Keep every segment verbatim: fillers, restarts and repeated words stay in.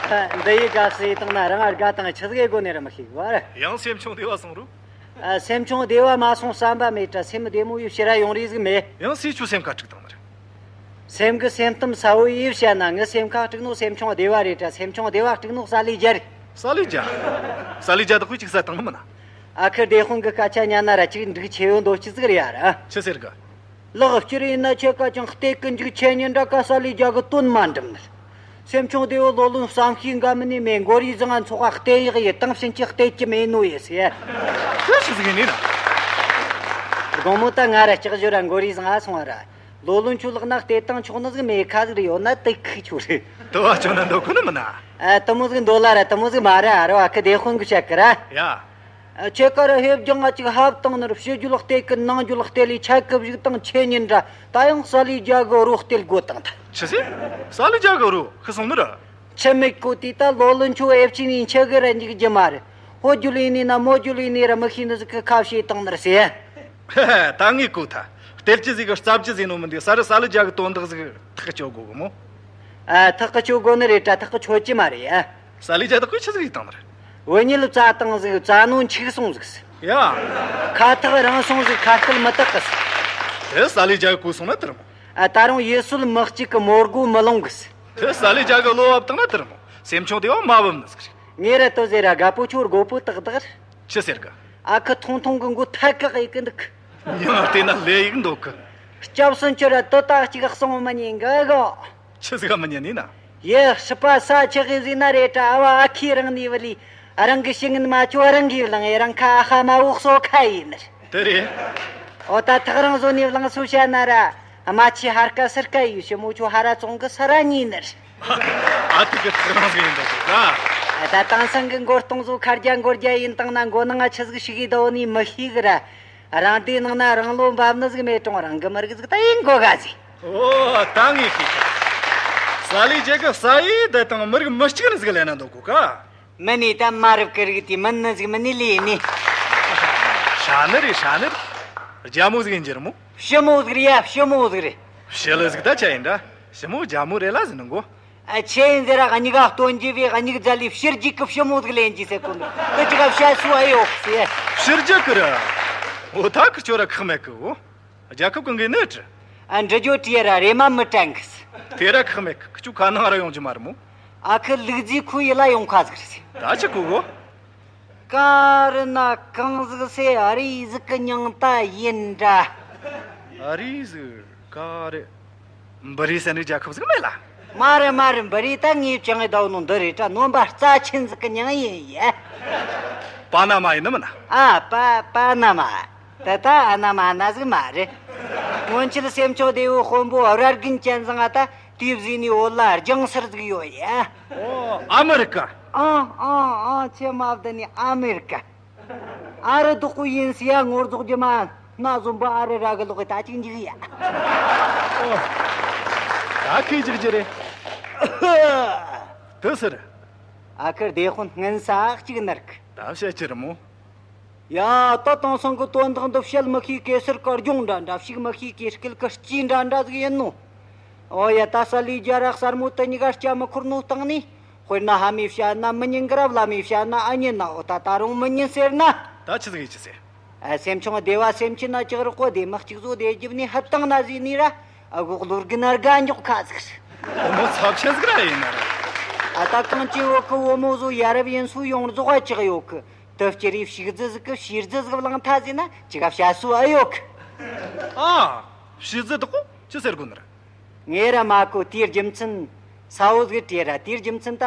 འདི་ཡི་དགའ་བསུ་ཡེ་བཏང་ན་རང་དགའ་དང་ཆི་ཟིག་ཡེ་དགོ་ནི་ར་མི་ཤེས་གི་བ་ར། ཡང་སེམས་ཆུང་སྡེ་བ་སོང་རུ། ཨ། སེམས་ཆུང་སྡེ་བ་མ་སོང་བསམ་པ་མེད་དྲ། སེམས་བདེ་མོ་ཡེ་ཕྱིར་ར་ཡོང་རེ་ཟིག་མེད། ཡང་སུས་ཁྱོའི་སེམས་ཁ་དཀྲུགས་བཏང་ནི་རེད། སེམས་གི་སེམས་གཏམ་གསལ་བོ་ཡེ་བཤད་ན། ངི་སེམས་ཁ་དཀྲུགས་ནོ་སེམས་ཆུང་སྡེ་བ་རེད་དྲ། སེམས་ཆུང་སྡེ་བ་དཀྲུགས་ནོ་གསལ་ལེ་རྒྱལ་རེད། གསལ་ལེ་རྒྱལ། གསལ་ལེ་རྒྱལ་དག་གིས་ཅིག་བསད་བཏང་ནི་མིན་ན། ཨ་ཁུ་སྡེ་དཔོན་གི་སྐད་ཆ་ཉན་ན་ར་ཅིག་འགྲིག་ཆེ་ཡོད་འདོད་ཅི་ཟིག་རེད་ཡ་ར། ཆི་ཟེར་གི། ལག་སྤྱིར་ཡིན་ན་ཁྱེད་ཀ་ཅང་སྟེགས་ཀི་འཇུག་ཆེ་ཉིན་འདྲ་ཀ་གསལ་ལེ་རྒྱལ་གི་དོན་མ་འགྲུབ་ནི། སེམས་ཆུང་སྡེ་བོ་ལོ་ལོན་བསམ་ཤེས་འགའ་མིན་ནི་མེད། མགོ་རིལ་ཟིང་ང་ཚོགས་ཀ་གཏད་ཡག་ཡེ་བཏང་ཕྱིན་ཆད་གཏད་རྒྱུ་མེད་ནོ་ཡེ་ཟེར། དེ་ཆི་ཟིག་ཡིན་ནི་ན། དགོང་མོ་ད་ང་ར་ལྕགས་ཞོར་ར་མགོ་རིལ་ཟིང་ང་སོང་བ་ར། ལོ་ལོན་ཆོའི་ལག་ན་གཏད་བཏང་ཆོག་ནི་ཟིག་མེད་ཁ་ཟིག་རེ་ཡོད་ན་དེ་ཁུག་ཆོག་རེད། དེ་བ་ཆོག་ན་འདོད་གོ་ནི་མིན་ན། ཨ། དེ་མོ་ཟིག་འདོད་ལ་ར་དེ་མོ་ཟིག་མ་རེད། ཨ་རོ། ཨ་ཁུ་སྡེ་དཔོན་གི་བཤད་གི་ར། ཡ། ཁྱེད་ཀ་ར་ཧེབ་རྒྱང་ང་ཅིག་ཧབ་བཏང་ནི་ར། ཕྱི་རྒྱུད་གཏད་གི་ནང་རྒྱུད་གཏད་ལི་ཆ་གི་བཞུགས་བཏང་ཆེ་ཉིན་འདྲ། ད་ཡང་གསལ་ལེ་རྒྱལ་གི་རོ་གཏད་དགོ་བཏང་ད། ཆི་ཟེར། གསལ་ལེ་རྒྱལ་གི་རོ་ཤི་སོང་ནི་ར། ཆི་མེད་གོ། དེ་ད་ལོ་ལོན་ཆོ་ཨེབ་ཆི་ནི་ཆི་གི་ར་འཇིག་རྒྱུ་མ་རེད། ཕོ་རྒྱུད་ཡིན་ནི་ན་མོ་རྒྱུད་ཡིན་ནི་ར་མི་ཤེས་ནི་ཟིག་གི་ཁ་བཤད་བཏང་ནི་ར་ཟེར། ད་ངས་གོ་ཐལ། གཏད་རྒྱུ་ཟིག་གི་རྩ་བརྒྱུད་ཟིག་ནོ་མིན་འདུག་ས་ར། གསལ་ལེ་རྒྱལ་གི་དོན་དག་ཟིག་ཐག་གཅོད་དགོ་གི་མོ། ཨ། ཐག་གཅོད་དགོ་ནི་རེད་དྲ་ཐག་གཅོད་རྒྱུ་མ་རེད་ཡ། གསལ་ལེ་རྒྱལ་དག་གིས་ཆི་ཟིག་ཡེ་བཏང་ནི་རེད། བུད་མེད་བཙལ་བཏང་ཟིག་བཙལ་ནོ་འཆུག་སོང་ཟིག་ཡ། ཁ་ཐག་རིང་སོང་ཟིག་ཁ་སྐད་མི་དག་གི་ཟིག་དེ་གསལ་ལེ་རྒྱལ་གིས་གོ་སོང་ན་དེ་རེད་མོ། ཨ། ད་རུང་ཡུལ་སྲོལ་མི་གཅིག་གི་མོ་སྒོ་མི་ལོང་གི་ཟིག་དེ་གསལ་ལེ་རྒྱལ་གིས་བློ་བབས་བཏང་ན་དེ་རེད་མོ། སེམས་ཆུང་སྡེ་བ་མ་བབས་ནི་ཟིག་རེད། ངས་ར་དོ་ཟེར་ར། རྒད་པོ་ཁྱོད་རྒོད་པོ་ཏག་ཏག་རེད། ཆི་ཟེར་གི། ཨ་ཁུ་ཐུང་ཐུང་གི་མགོ་ཐད་ཀ་གཡུག་གི་འདུག་མྱིང་བལྟས་ན་ལས་ཡུག་འདུག་གི། སྐྱབས་སུ་མཆི་ར། དོ་ད་ཅིག་གསུང་མི་ཉན་གི་གོ། ཆི་ཟིག་མི་ཉན་ནི་ན། ཡེ། སྲིད་པ་ས་ཆི་གི་ཟིག་ན་རེད་དྲ། ཨ་བ་ཨ་ཁུས་རང་ནས་བུད་ལི། རང་གི་ཤི་ངན་མ་ཆོ་རང་གིས་བླངས། རང་ཁ་ཨ་ཧ་མ་འོག་སོ་ཁ་ཡིན་ནི། དེ་རེད། ཨོ་ད་ཐག་རིང་བཟོ་ནས་བླངས་སོ་བཤད་ན་ར། རྨ་ཆུའི་ཕར་ཁ་ཚུར་ཁ་ཡི་ཞི་མོ་ཆོ་ཕར་ར་བཙོང་གི་ཚུར་ར་ཉོས་ནི་རེད། ཨ་ཐུག་གི་ཐག་རིང་ཟིག་ཡིན་འདུག་ག་ད་དེང་སང་གི་མགོ་སྟོང་ཟོ་ཁ་རྒྱ་མགོ་རྒྱ་ཡིན་བཏང་ན། མགོ་ནང་ང་ཆི་ཟིག་ཞིག་ཡིན་འདུག་ནི་མི་ཤེས་གི་ར། རང་སྡེ་ནང་ན་རང་བློ་འབབ་ནི་ཟིག་མེད་རུང་རང་གི་མི་རིགས་ཟིག་ད་ཡིན་དགོ་ག་ཟིག་ཨོ། ད་ངས་ཤེས་ཐལ། གསལ་ལེ་རྒྱལ་གིས་གསལ་ཡེ་དེ་དང་མི་རིགས་མི་གཅིག་ནི་ཟིག་ལས་ན་འདོད་གོ་ག་མིན་ནི་ད་མ་རབས་ཀྱི་རིགས་དེ་མིན་ནི་ཟིག་མིན་ནི་ལས་ནི། ཧྲ་ནི་རེད། ཧྲ་ནི་རེད། རྒྱ་མོ་ཟིག་ཡིན་རྒྱུ་རེད་མོ། ཞི་མོ་ཟིག་རེད་ཡ། ཞི་མོ་ཟིག་རེད། ཞི་ལི་ཟིག་ད་ཆ་ཡིན་ད། ཞི་མོ་རྒྱ་མོ་རེད་ལ་ཟེར་ནི་གོ། ཨ། ཆི་ཡིན་ཟེར་ར། གཉིས་ཀ་སྟོན་རྒྱུ་བས་གཉིས་ཀ་རྫ་ལི་ཕྱི་རྒྱལ་གི་ཞི་མོ་ཟིག་ལེན་རྒྱུ་ཟེར་གོ་ནོ། དེ་ཅིག་ག་བཤད་སྲོལ་ཨེ་ཡོད་ཟེར། ཕྱི་རྒྱལ་གི་ར། འོ་ད་ཁི་ཆོ་ར་ཁག་མེད་གི། འོ། རྒྱལ་ཁབ་གི་འགན་ནི་ཨེ་འཁྲི། ཨ། འདྲི་རྒྱུ་དྲིས་ར་རེ་མ་མི་དྲན་གི་ཟེར། དེ་ར་ཁག་མེད་གི། ཁི་ཆོ་ཁ་ནང་ར་ཡོང་རྒྱུ་མ་རེད་མོ། ཨ་ཁུ་ལུག་རྫིས་ཁོ་ཡིད་ལ་ཡོང་ཁ་ཟིག་རེད་ཟེར། ད་ཆི་གོ་གོ། ག་རེ་ན་གང་ཟིག་ཟེར། ཨ་རི་ཟིག་གི་མྱིང་ད་ཡིན་འདྲ། ཨ་རི་ཟིག་ག་རེ། འབུ་རི་ཟེར་ནི་རྒྱལ་ཁབ་ཟིག་མེད་ལ། མ་རེད་མ་རེད། འབུ་རི་ད་ངས་ཅང་ངས་ཟླ་བོ་ནང་འདི་རེད་དྲ། ནོམ་པ་རྩ་ཆེན་ཟིག་གི་མྱིང་ཡིན་ཡ། པ་ན་མ་ཡིན་ནི་མིན་ན། ཨ། པ་པ་ན་མ། དེ་ད་ཨ་ན་མ་ན་ཟིག་མ་རེད། སྔོན་ཆད་སེམས་ཆུང་སྡེ་བོའི་དཔོན་པོ་ར་རྒན་ཅན་ཟིག་ང་ད་དེ་བཟོས་ནི་བོད་ལ་རྒྱང་སར་ཟིག་ཡོད་ཡ། ཨོ། ཨ་མི་རི་ཀ། ཨང་ཨང་ཨང་། ཁྱེད་མ་བདེ་ནི་ཨ་མི་རི་ཀ། ཨ་རི་རྡོག་པོ་ཡིན་ཟེར་ཡ། ངོ་རྫོགས་རྒྱུ་མ་སྣ་ཟོམ་པ་ཨ་རི་ར་གི་ལོག་གི་ད་ཅིག་འཇིག་ཡ། ཨོ། ད་ཁོས་འཇིག་རྒྱུ་རེད། དེ་ཟེར། ཨ་ཁུ་སྡེ་དཔོན་སྔོན་ས་གཅིག་ནར་གི། ད་བཤད་རྒྱུ་རེད་མོ། ཡ། ད་དེང་སང་གི་དོན་དག་འདི་བཤད་མི་ཤེས་གེ་སར་གི་སྒྲུང་འདྲ་འདྲ། ཞིག་མི་ཤེས་གེ་སྐལ་གི་སྐྱིད་འདྲ་འདྲ་ཟིག་ཡིན་ནོ། ཨོ་ཡ། ད་གསལ་ལེ་རྒྱལ་ར་གསར་མོ་དེ་གཉིས་ཀ་སྐྱ་མི་འཁོར་ནོ་སྟེང་ནས། དཔེར་ན་ཕ་མས་བཤད་ན་མི་ཉན་གི་ར། བླ་མས་བཤད་ན་ཨ་ཉན་ན། འོ་ད་ད་རུང་མི་ཉན་ཟེར་ན། ད་ཆི་ཟིག་ཡིན་ཆི་ཟེར། ཨ། སེམས་ཆུང་སྡེ་བ་སེམས་ཆེན་ན་ཅིག་རོགས་གོ། སྡེ་མི་གཅིག་བཟོ་སྡེ་རྒྱབ་ནས་ཕུད་བཏང་ན་ཟེར་ནས་ར། ཨ། གོག་ལོར་གི་ན་དགའ་མགྱོགས་ཁ་ཟིག་རེད། འོ་མོ་ཚབས་ཆེན་ཟིག་ར་ཡིན་ན་ར། ཨ། ད་གངས་ཅན་བོད་གི་བུ་མོ་བཟོ་ཡ་རབས་ཡིན་སྲོལ་ཡོངས་རྫོགས་ཨ་ཅིག་ཡོད་གི། དེ་སྤྱིར་ཡི་ཕྱུགས་རྫི་ཟིག་གི་ཕྱུགས་རྫི་ཟིག་བླངས་ཐལ་ཟེར་ན་ཅིག་ག་བཤད་སྲོལ་ཨེ་ཡོད་གི། ཨ། ཕྱུགས་རྫི་དག་གོ་ཆི་ཟེར་དགོ་ནི་ར། ངས་ར་མ་གོ། དེའི་རྒྱུ་མཚན་གསལ་བོ་ཟིག་དྲིས་ར། དེའི་རྒྱུ་མཚན་ད་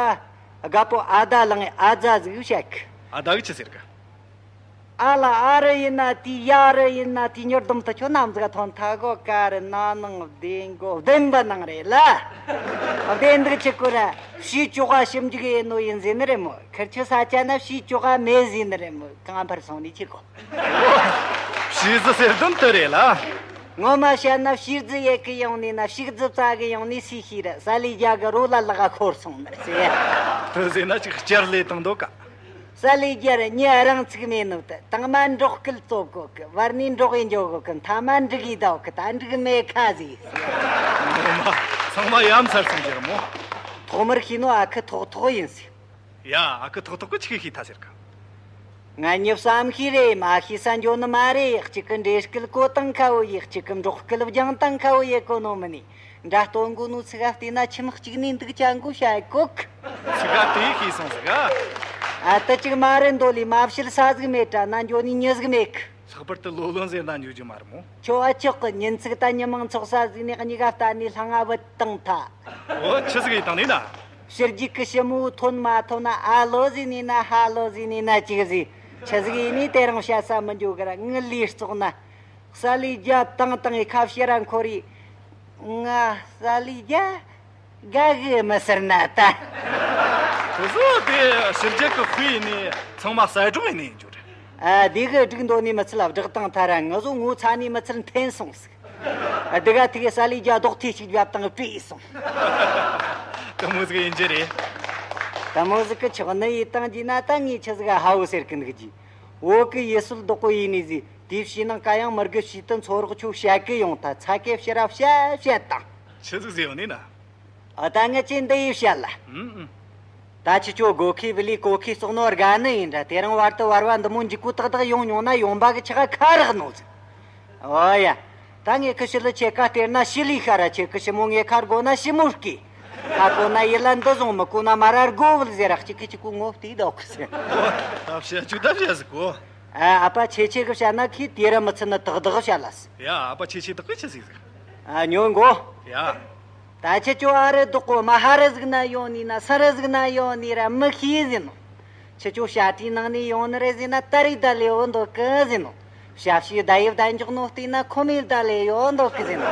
རྒད་པོ་ཨ་ད་ལང་ཨ་ཛ་ཟིག་བཤད་གི། ཨ་ད་གིས་ཆི་ཟེར་གི། ཨ་ལ་ཨ་རི་ཡིན་ན་དེའི། ཡ་རི་ཡིན་ན་དེའི། མྱུར་སྡོམ་དུ་ཁྱོད་ནམ་ཟིག་ཐོན་ཐལ་གོ། ག་རེ་ན་ནིང་བདེ་མགོ་བདེན་པ་ནང་རེད་ལ། བདེན་འདུག་ཆི་གོ་ར། ཕྱིའི་ཅོག་ག་ཞིབ་འཇུག་ཡེ་ནོ་ཡིན་ཟེར་ནི་རེད་མོ། ཁིར་ཆོ་ས་ཆ་ན་ཕྱིའི་ཅོག་ག་མེད་ཟེར་ནི་རེད་མོ། གང་ཕར་སོང་ནི་ཆི་གོ། ཕྱུགས་རྫི་ཟེར་དོན་དེ་རེད་ལ། ངོ་མ་བཤད་ན་ཕྱུགས་རྫི་ཡེ་གི་ཡོང་ནི་ན། ཕྱུགས་རྫི་བཙལ་གི་ཡོང་ནི་སུས་ཤེས་ར། གསལ་ལེ་རྒྱལ་གི་རོ་ལ་ལག་ཁོར་སོང་ནི་རེད་ཟེར། དེ་ཟེར་ན་ཅིག་བསྐྱར་ལས་བཏང་འདུག་ག། གསལ་ལེ་རྒྱལ་མྱི་རང་ཚུགས་མེད་ནོ་དེ། དང་མ་འབྲོག་སྐད་རྩོད་གོ་གི། བར་ནས་འབྲོག་ཡེ་འཇོག་གོ་གི། མཐའ་མ་འབྲུག་ཡེ་བསྡད་གི། ད་འབྲུག་མེད་ཁ་ཟིག། ངོ་མ་ཚང་མ་ཡ་མཚར་སོང་རྒྱུ་རེད་མོ། ཐོག་མར་ཤེས་ནོ་ཨ་ཁུ་ཐོག་ཐོག་ཡིན་ཟེར། ཡ། ཨ་ཁུ་ཐོག་ཐོག་གིས་ཆི་གི་ཤེས་ཐལ་ཟེར་གི། ང་མྱི་བསམ་ཤེས་རེད། མ་ཤེས་ས་འཇོན་ནི་མ་རེད། གཅིག་གི་འདྲེ་སྐུལ་གོ་སྟངས་ཁ་བོ་ཡིན། གཅིག་གི་འབྲོག་སྐད་སྦྱང་སྟངས་ཁ་བོ་ཡེ་གོ་ནོ་མིན་ནི། འདྲ་སྟོན་གོ་ནོ་ཚིག་ག་བལྟས་ན་ཁྱིམ་གཅིག་ནས་འདུག་ཅན་གོ་བཤད་གོ་གི། ཚིག་ག་དེ་ཤེས་སོང་ཟིག་ག། ཨ་ད་ཅིག་མ་རེད་འདོད་ལི་མ་བཤད་ས་ཟིག་མེད་དྲ་ན་འཇོན་ནི་མྱི་ཟིག་མེད་གི། ལྷག་པར་དུ་ལོ་ལོན་ཟེར་ན་འཇོན་རྒྱུ་མ་རེད་མོ། ཁྱོད་ཨ་ཅོག་གི་ཉིན་ཚིག་ད་ཉི་མ་ཚོགས་ས་ཟིག་ནས་གཉིས་ཀ་བལྟས་ནས་ལྷང་ང་བུད་བཏང་ཐལ། འོ། ཆི་ཟིག་ཡེ་བཏང་ནི་ན། ཕྱི་རྒྱལ་གི་ཞི་མོ་ཐོན་མ་ཐོན་ན། ཨ་ལོ་ཟེར་ནི་ན་ཧ་ལོ་ཟེར་ནི་ན་ཅིག་ཟེར། ཆི་ཟིག་ཡིན་ནི་དེ་རིང་བཤད་ས་མི་འཇོན་གི་ར། ངི་ལས་བཙོག་ན། གསལ་ལེ་རྒྱབ་བཏང་བཏང་ངི་ཁ་ཕྱིར་ར་འཁོར་རེ། ང་གསལ་ལེ་རྒྱ་དགའ་གི་མི་ཟེར་ན་ད། དེ་ཚོ་དེ་ཕྱི་རྒྱལ་གི་དཔེ་ཡིན་ནི། ཚང་མ་གསལ་སྒྲོག་ཡིན་ནི་འཇོན་རེད། ཨ་དེ་གི་སྒྲིག་འདོད་ནི་མི་ཚད་ལ་བསྒྲགས་བཏང་ཐལ་ར། ང་ཚོ་ངོ་ཚ་ནི་མི་ཚད་འཐེན་སོང་ཟིག། ཨ་དེ་ག་ཐིག་གི་གསལ་ལེ་རྒྱ་རྡོག་ཐེ་གཅིག་རྒྱབ་བཏང་བྲོས་སོང་། དེ་མོ་ཟིག་ཡིན་རྒྱུ་རེད། དེ་མོ་ཟིག་གི་ཆོག་ནི་ཡེ་བཏང་རྒྱུ་ན་ད་ངས་ཆི་ཟིག་ཧ་བོ་ཟེར་གི་འདུག་རྒྱུ། བོད་གི་ཡུལ་སྲོལ་བདག་པོ་ཡིན་ནི་ཟིག། དེའི་ཕྱི་ནང་ག་ཡང་མི་དགོས། ཕྱི་དུ་ཚོ་རོགས་ཆོ་བཤད་གི་ཡོང་ཐལ། ཚ་གེ་ཕྱིར་ར་བཤད་བཤད་དང་། ཆི་ཟིག་ཟེར་ཡོང་ནི་ན། ཨ་ད་ངས་ཅི་འདི་ཡེ་བཤད་ལ། ཨུམ་ཨུམ། ད་ཁྱེད་ཆོ་སྒོ་ཁའི་བུ་ལི་གོ་ཁའི་བཙོག་ནོ་དགའ་ནི་ཡིན་དྲ། དེ་རིང་བར་དུ་བར་བ་འདི་མོ་འཇིགས་པོ་ཏག་ཏག་ཡོང་མྱོང་ན་ཡོང་པ་གི་ཆི་ག་ཁ་རག་ནོ་ཟིག། ཨོ་ཡ། ད་ངས་ཁི་ཕྱི་ལ་ཁྱེད་ཀ་སྟེར་ན་ཕྱི་ལི་ཤ་ར་ཁྱེད་གི། ཞི་མོ་ངས་ཁ་དགོ་ན་ཞི་མོ་སྐེ། ཁ་དགོ་ན་ཡིད་ལ་འདི་བཟུང་། མི་དགོ་ན་མ་ར་དགོ་བུལ་ཟེར་ར། གཅིག་གི་གཅིག་གི་ངོ་བལྟས་བསྡད་གི་ཟེར། ད་བཤད་རྒྱུ་ད་བཤད་ཟིག་གོ། ཨ་ཨ་ཕ་ཆེ་ཆེ་གི་བཤད་ན་ཁི་དེ་ར་མི་ཚུད་ནི་ཏག་ཏག་བཤད་ལ་ཟེར། ཡ། ཨ་ཕ་ཆེ་ཆེ་དག་གི་ཆི་ཟིག་ཟིག། ཨ་ཉོན་གོ། ཡ། ད་ཁྱེད་ཆོ་ཨ་རི་བདག་པོ་མ་ཧ་རི་ཟིག་ན་ཡོང་ནི་ན་ས་རི་ཟིག་ན་ཡོང་ནི་ར་མི་ཤེས་ཟེར་ནོ། ཁྱེད་ཆོ་བྱ་བྲིས་ནང་ནས་ཡོང་ནི་རེད་ཟེར་ན་ད་རེས་ད་ལས་ཡོད་འདོད་གི་ཟེར་ནོ། ཞབས་ཕྱི་ད་ཡིབ་ད་འཇོག་ནོ་བལྟས་ན་ཁོ་མོས་ད་ལས་ཡོད་འདོད་གི་ཟེར་ནོ།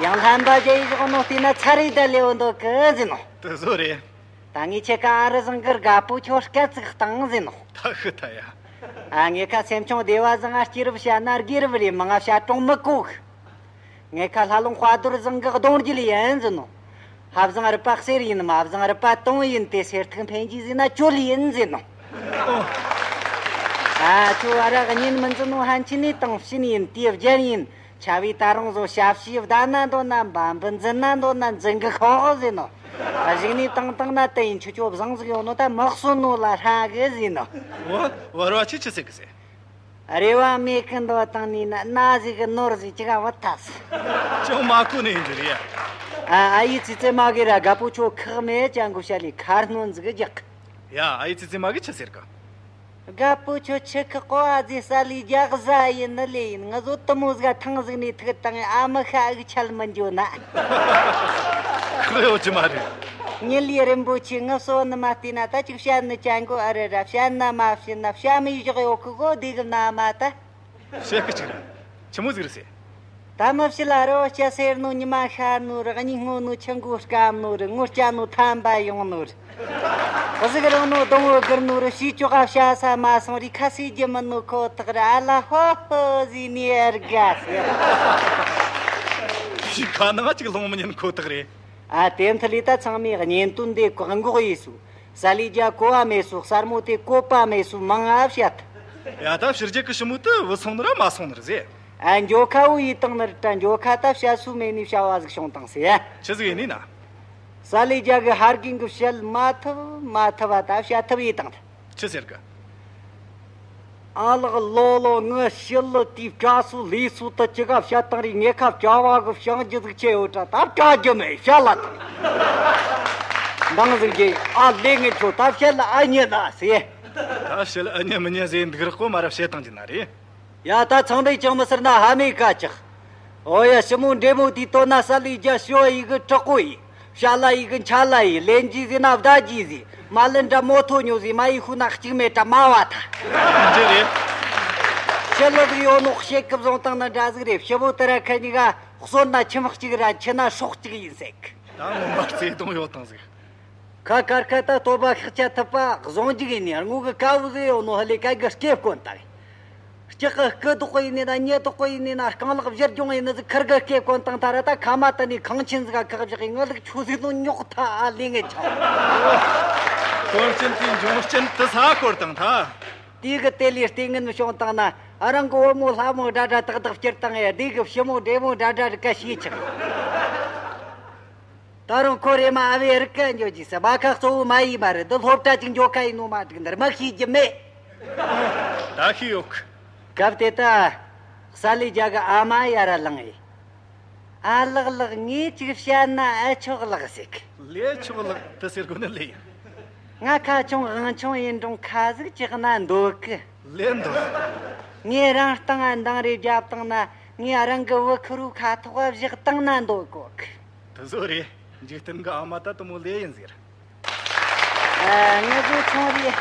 ཡང་ལྷན་པ་རྒྱ་ཡི་འཇོག་ནོ་བལྟས་ན་ཚ་རེས་ད་ལས་ཡོད་འདོད་གི་ཟེར་ནོ། དེ་བཟོ་རེད། ད་ངས་ཁྱེད་ཀ་ཨ་རི་བཟང་གི་དགའ་པོ་ཁྱོད་སྐད་ཅིག་བཏང་ཟེར་ནོ། ད་ཤི་ད་ཡ། ཨ་ངས་ཁ་སེམས་ཆུང་སྡེ་བ་བཟང་ང་སྐྱེས་རབས་བཤད་ན་དགེ་རབས་རེད། མང་ང་བཤད་གྲོང་མི་གོ་གི། ངས་ཁ་ལྷ་ལུང་དཔལ་རྡོར་བཟང་གི་གདུང་རྒྱུད་ཡིན་ཟེར་ནོ། ཕ་བཟང་རུ་པ་གསེར་ཡིན། མ་བཟང་རུ་པ་དུང་ཡིན་ཏེ། གསེར་ཐིག་འཕེན་རྒྱུ་ཟེར་ན་གྱོད་ཡིན་ཟེར་ནོ། ཨ་ཁྱོད་ཨ་རག་གཉེན་མི་འཛིན་ནོ་ཧན་ཆི་ནས་དང་ཕྱིན་ཡིན་ཏེ་རྒྱན་ཡིན། ཆ་བའི་ད་རུང་བཟོ་ཞབས་ཕྱི་བདའ་ན་འདོད་ན་འབའ་འབུ་འཛིན་ན་འདོད་ན་འཛིན་གི་ཤོག་ཟེར་ནོ། གཞུག་ནས་བཏང་བཏང་ན་དེ་ཡིན། ཁྱོད་ཆོ་བཟང་ཟིག་ཡོང་ནོ་ད་མི་གསོན་ནོ་ལ་ཧྲ་གི་ཟེར་ནོ། འོ། བར་བ་ཆི་ཆི་ཟེར་གི་ཟེར། རེ་བ་མེད་གི་འདོད་བཏང་ནི་ན་ན་ཟིག་གི་ནོར་ཟིག་ཅི་ག་བུད་ཐལ་སི། ཅང་མ་གོ་ནི་ཡིན་རྒྱུ་རེད་ཡ། ཨ་ཨ་ཡེ་ཙི་ཙི་མ་གི་ར་དགའ་པོ་ཁྱོད་ཁག་མེད་ཅང་གོ་བཤད་ལས་ཁ་སྣོན་ཟིག་རྒྱག་གི། ཡ། ཨ་ཡེ་ཙི་ཙི་མ་གི་ཆི་ཟེར་གི། དགའ་པོ་ཁྱོད་ཆི་ཁག་གོ། ཨ་ཙི་གསལ་ལེ་རྒྱག་ཟ་ཡིན་ནི་ལེ་ཡིན། ང་ཚོ་དུ་མོ་ཟིག་ཐང་ཟིག་ནས་ཐུག་བཏང་ཨ་མི་ཤ་ཨུག་ཆལ་མི་འགྱོ་ན། ཁག་ཡོད་ཀྱི་མ་རེད། ཉིན་ལས་རིན་པོ་ཆེ་ངི་གསོ་ནི་མ་བལྟས་ན་ད་ཅིག་བཤད་ནི་ཅན་གོ། ཨ་རི་ར་བཤད་ན་མ་བཤད་ན་བཤད་མི་བཞག་ཡོད་གི་གོ། དེ་གི་ན་མ་ད། བཤད་གི་ཅིག་ར། ཆི་མོ་ཟིག་རེད་ཟེར། ད་མི་བཤད་ལ་རོ་སྐྱ་སེར་ནོ་ཉི་མ་ཤར་ནོ་རེད། གཉིད་སྔོ་ནོ་ཆུ་འགོ་སྐམ་ནོ་རེད། ངོ་སྐྱ་ནོ་ཐན་པ་ཡོང་ནོ་རེད། གཟུགས་རིང་ནོ་སྡོང་བོ་སྒུར་ནོ་རེད། ཕྱི་ཅོག་ག་བྱ་ས་མ་སོང་རེད། ཁ་ཟས་རྒྱུ་མིན་ནོ་ཁོ་ཐག་རེད། ཨ་ལ་ཧོ་ཧོ་ཟེར་ནས་ཨེ་དགའ་ཟེར། ཕྱི་ཁ་ནང་ཅིག་ལྷུང་མི་ཉན་ཁོ་ཐག་རེད། ཨ་དེ་མཐུ་ལས་ད་ཚང་མས་གཉེན་དོན་འདི་བཀག་འགོག་ཡེད་སོ། གསལ་ལེ་རྒྱ་གོ་བ་མེད་སོ། གསར་མོ་དེ་བཀོད་པ་མེད་སོ། མང་ང་བཤད། ཡ། ད་ཕྱི་རྒྱལ་གི་ཞི་མོ་དེ་བུད་སོང་ནི་ར་མ་སོང་ནི་རེད་ཟེར། ཨ་འགྱོ་ཁ་བོ་ཡེ་བཏང་ནི་རེད་དྲ། འགྱོ་ཁ་ད་བཤད་སྲོལ་མེད་ནི་བྱ་བ་ཟིག་བྱུང་བཏང་ཟེར། ཡ། ཆི་ཟིག་ཡིན་ནི་ན། གསལ་ལེ་རྒྱ་གི་ཧར་གིན་གི་བཤད་མ་ཐུབ་མ་ཐུབ་བ་ད་བཤད་ཐུབ་ཡེ་བཏང་ཐལ། ཆི་ཟེར་གི། ཨ་ལགས་ལོ་ལོ། ངི་ཞི་ལི་དེའི་བཀྲ་སོ་ལས་སོ་དུ་ཅི་ག་བཤད་བཏང་རེད། ངེད་ཁ་བྱ་བ་གི་བྱང་རྒྱུ་ཟིག་ཆེ་ཡོད་དྲ། ད་བཀྲ་རྒྱུ་མེད་བཤད་ལ་ཐང་། འདང་ཟིག་རྒྱུ། ཨ་ལས་ངེད་ཆོ་ད་བཤད་ལ་ཨ་མྱེས་ན་ཟེར། ད་བཤད་ལ་ཨ་མྱེས་མི་མྱེས་ཟེར་འདུག་རོགས་གོ་མ་ར་བཤད་བཏང་རྒྱུ་ན་རེད། ཡ། ད་ཚང་མས་ཅང་མི་ཟེར་ན་ཧ་མའི་ཀ་ཅག། ཨོ་ཡ། ཞི་མོ་འདྲེ་མོ་དེའི་དོན་ན་གསལ་ལེ་རྒྱ་ཞོ་ཡི་གི་དྲག་པོ་ཡིན། བཤད་ལ་ཡི་གི་འཆལ་ལ་ཡིན། ལེན་རྒྱུ་ཟེར་ན་བདའ་རྒྱུ་ཟེར། མ་ལེན་དྲ་མོ་ཐོ་ཉོ་ཟེར། མ་ཡི་ཤུ་ན་གཅིག་མེད་དྲ་མ་བ་ཐ། འདི་རེད། ཞི་ལི་ཟིག་ཡོད་ནོ་ཤེད་ཀི་བཟུང་བཏང་ན་འདྲ་ཟིག་རེད། ཞི་མོ་དེ་ར་ཁ་གཉིས་ཀ་གསོན་ན་ཁྱིམ་གཅིག་ར་འཆི་ན་སྲོག་གཅིག་ཡིན་ཟེར་གི། ད་ངོ་མ་བརྩེ་དུང་ཡོད་དང་ཟིག། ཁ་དཀར་ཁ་ད་སྟོད་པ་ཤག་ཆ་ཐུབ་པ་བཟང་རྒྱུག་ཡིན་ནི། སྔོ་གི་ཀ་བུ་ཟེ་ཡོད་ནོ་ཧ་ལས་ཀ་གི་སྐེ་བཀོན་ད། ལྕགས་གི་སྐུ་དོག་གི་ཡིན་ནི་ན། མྱི་དོག་གི་ཡིན་ནི་ན། རྐང་ལག་བཞུར་རྒྱུང་ཡིན་ནི་ཟིག་ཁུར་གི་སྐེ་བཀོན་བཏང་ཐ་ར། ད་ཁ་མ་དེ་ནས་ཁང་ཆེན་ཟིག་ག་ཁག་བཞག་གི། ངི་ལུག་ཆུ་ཟིག་ནོ་ཉོག་ཐ་ཨ་ལས་ངེ་ཆ། དོན་རྐྱེན་དེའི་འབྱུང་རྐྱེན་དེ་ས་སྐོར་བཏང་ཐ། དེ་གི་དེ་ལས་ལྟས་ངན་བྱུང་བཏང་ན། ཨ་རང་གི་བུ་མོ་ལྷ་མོ་འདྲ་འདྲ་ཏག་ཏག་སྐྱུར་བཏང་ཡ། དེ་གི་ཞི་མོ་འདྲེ་མོ་འདྲ་འདྲ་རིག་ག་ཤས་ཆག། ད་རུང་ཁོ་རེ་མ་ཨ་བའི་རིག་ག་འགྱོ་རྒྱུ་ས་མ་ཁ་གཙོ་བོ་མ་ཡིན་མ་རེད། འདི་སློབ་གྲྭ་ཅིག་འགྱོ་ཁ་ཡིན་ནོ་མ་འགྲིག་འདིར་མ་ཤེས་རྒྱུ་མེད། ད་ཤེས་ཡོད་གི། སྐབས་དེ་ད་གསལ་ལེ་རྒྱ་གི་ཨ་མ་ཡར་ལངས་ཨེ། ཨ་ལགས་ལགས། ངས་ཅིག་བཤད་ན་ཨེ་ཆོག་ལགས་ཟེར་གི། ལེ་ཆོག་ལགས། དེ་ཟེར་དགོས་ནི་ལེ་ཡིན། ང་ཁ་ཆུང་དབང་ཆུང་ཡིན་རུང་ཁ་ཟིག་ཅིག་ན་འདོད་གི། ལེ་འདོད། ངས་རང་སྟེང་ང་འདང་རེ་བརྒྱབ་བཏང་ན། ངས་རང་གི་བུ་ཁུ་རུ་ཁ་ཐོག་བཞག་བཏང་ན་འདོད་གོ་གི། དེ་བཟོ་རེད། འཇིག་རྟེན་གི་ཨ་མ་ད་དུ་མོ་ལེ་ཡིན་ཟེར། ཨ། ངུ་བཟོ་ཆུང་རེད།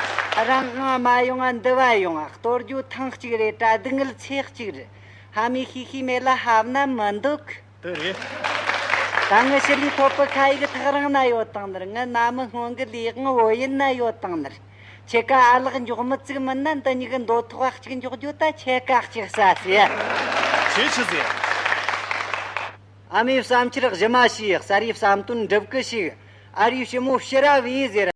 རང་དབང་མ་ཡོང་ང་འདི་བ་ཡོང་ང་། གཏོར་རྒྱུ་ཐེངས་གཅིག་རེད་དྲ་སྡུག་བསྔལ་ཚེ་གཅིག་རེད། ཧ་མི་ཤི་ཤི་མེད་ལ་ཧབ་ན་མི་འདུག། དེ་རེད། ད་ངི་ཞི་ལི་ཐོབ་པི་ཁ་ཡིག་ཐག་རིང་ན་ཡོད་དང་ནི་ར། ངི་ན་མི་སྔོན་གི་ལས་དབང་བོད་ཡུལ་ན་ཡོད་དང་ནི་ར། ཁྱེད་ཀ་ཨ་ལགས་མགྱོགས་མི་བཙུགས་མིན་ན། འདི་གཉིས་གི་འདོད་ཐོག་གཅིག་འཇོག་རྒྱུ་ད་ཁྱེད་ཀ་གཅིག་ཟ་ཟེ། ཁྱེད་ཆི་ཟེ། ཨ་མའི་བསམ་འཆར་གཞི་མ་ཞིག། གསར་བའི་བསམ་དོན་འགྲུབ་གི་ཞིག། ཨ་རིའི་ཞི་མོ་ཕྱི་ར་བས་ཟེར།